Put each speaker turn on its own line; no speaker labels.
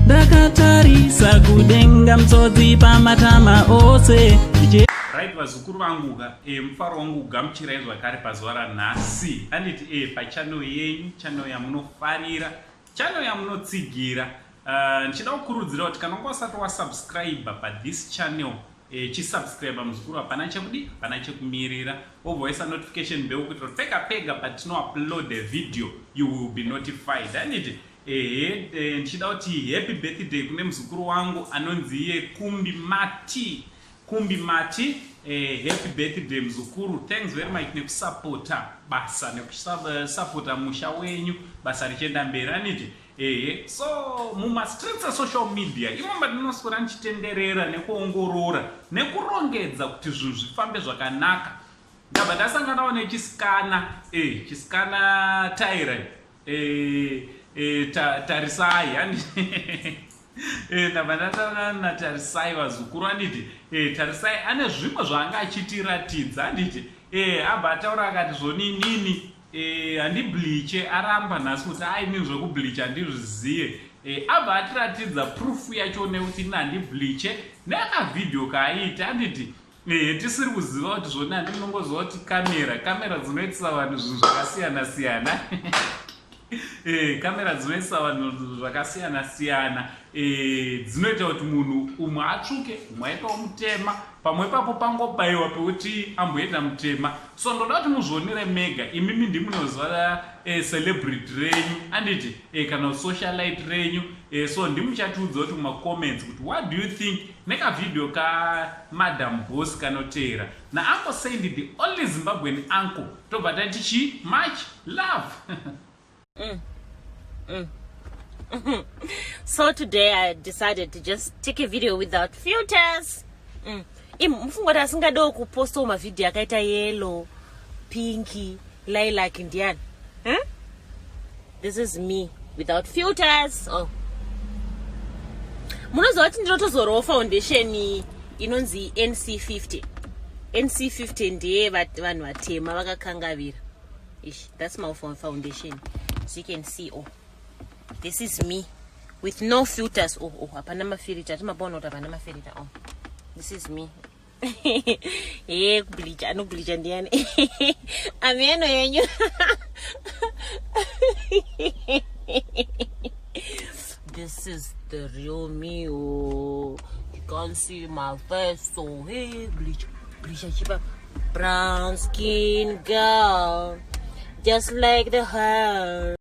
Ndakatarisa kudenga, musodzi pamatama ose.
Right, vazukuru vangu, mufaro wangu kugamuchirai zvakare pazuva ranhasi, anditi pachannel yenyu, channel yamunofarira, channel yamunotsigira. Ndichida kukurudzira kuti kana wanga usati wasubscribe pathis channel, chisubscribe muzukuru, hapana chekudi, hapana chekumirira. Wobva waisa notification bell kuitira kuti pega pega patinoupload a video you will be notified, anditi? Ehe, ndichida kuti happy birthday kune muzukuru wangu anonzi iye Kumbi Mati. Kumbi Mati, happy birthday muzukuru. Thanks very much nekusapota basa, nekusapota musha wenyu, basa richienda mberi, aniti? Ehe, so mumastreets esocial media imo mandinoswera ndichitenderera nekuongorora nekurongedza kuti zvinhu zvifambe zvakanaka, ndabva ndasanganawo nechisikana, chisikana Taira, Tarisai. Ndabva ndatana naTarisai, vazukuru, anditi? Tarisai ane zvimwe zvaanga achitiratidza, anditi? Abva ataura akati zvoninini handibleache. Aramba nhasi kuti aini zvekubleacha handizviziye. Abva atiratidza proof yacho nekuti ini handibleache neakavhidhiyo kaaita, anditi? Tisiri kuziva kuti zvoni handinongoziva kuti kamera dzinoitisa vanhu zvinhu zvakasiyana siyana. Kamera dzinoitisa vanhu zvakasiyana siyana, dzinoita kuti munhu umwe atsvuke, umwe aitawo mutema, pamwe ipapo pangobayiwa pekuti amboita mutema. So ndoda kuti muzvionere mega imimi, ndimunoziva celebrity renyu, anditi? Kana socialite renyu. So ndimuchatiudza kuti mumacomments kuti what do you think nekavhidhiyo kaMadam Boss kanoteera naUncle Sandy, the only Zimbabwean uncle. Tobva tati chi much love.
So today I decided to just take a video without filters. Mufunga kuti asingadiwo kupostawo mavhidhiyo akaita yellow, pinky, lilac ndiani? Hmm? This is me without filters. Oh. Munoziva kuti ndinotozorawo foundation inonzi NC50. NC50 ndeye vanhu vatema vakakangavira. Ish, that's my foundation. So you can see, oh, this is me with no filters. Oh, hapana mafilter. Atimapaona kuti hapana mafilter. Oh, this is me. Ye kubleacha, anobleacha ndiani? Ameno yenyu. This is the real me. Oh, you can't see my face, so hey, bleach, bleach chipa. Brown skin girl, just like the hair.